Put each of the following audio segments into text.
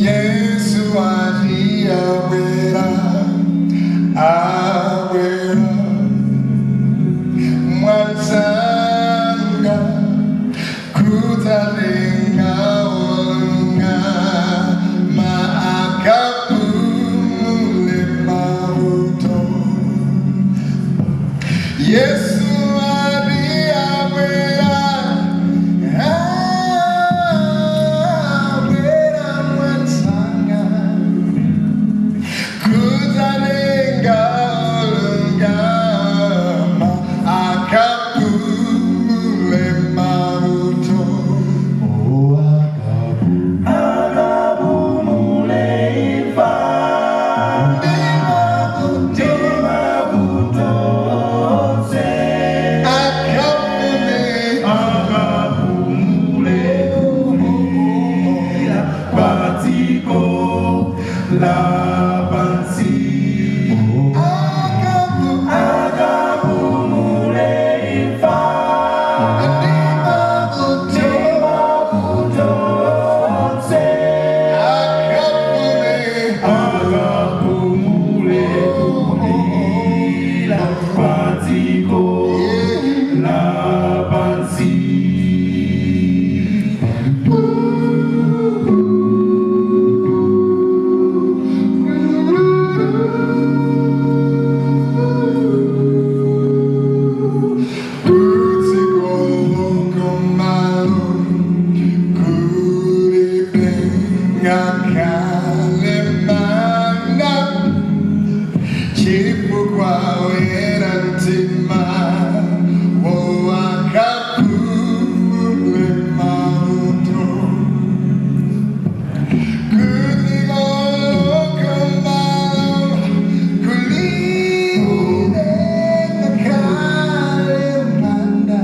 Yesu ati abwera, abwera mwansanga kudzatenga olungama akapumule mavuto. Yesu ati abwera, abwera mwansanga kudzatenga olungama akapumule mavuto. Oh, Akapumule imfa Ndi mavuto onse. Akapumule. Akapumule kulira padziko lapansi. Akapumule imfa Ndi mavuto. Mavuto onse. Akapumule. Akapumule kulira padziko lapansi. Kudziko lokomalo kulibe ngakhale manda chifukwa oyera mtima akapumule mavuto. Kudziko lokomalo kulibe ngakhale manda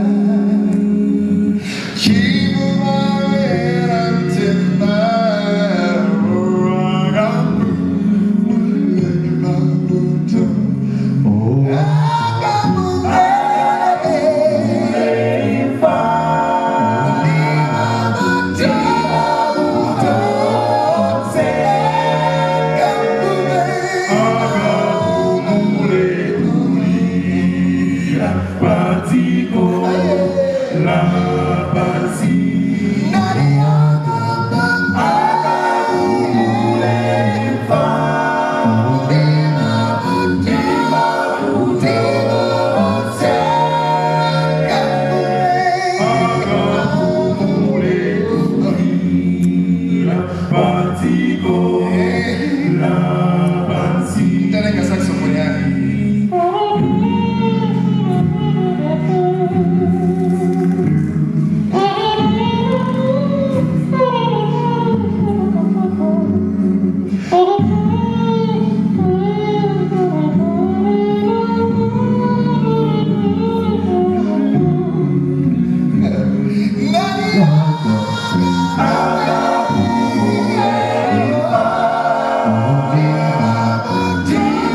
chifukwa oyera mtima akapumule mavuto. Oh, Akapumule Imfa mavuto onse. Akapumule kulira padziko lapansi. Akapumule imfa mavuto onse. Akapumule kulira padziko lapansi. Tenga saxophone yake.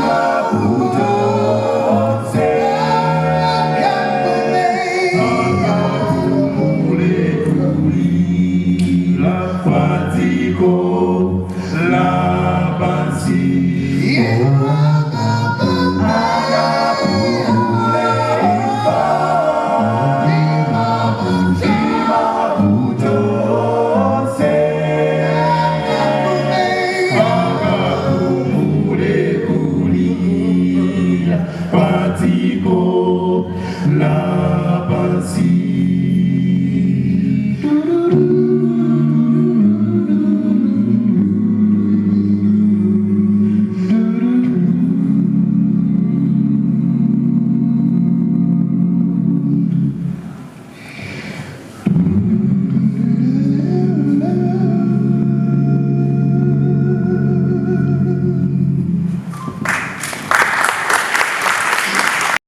Mavuto onse. Akapumule kulira padziko lapansi.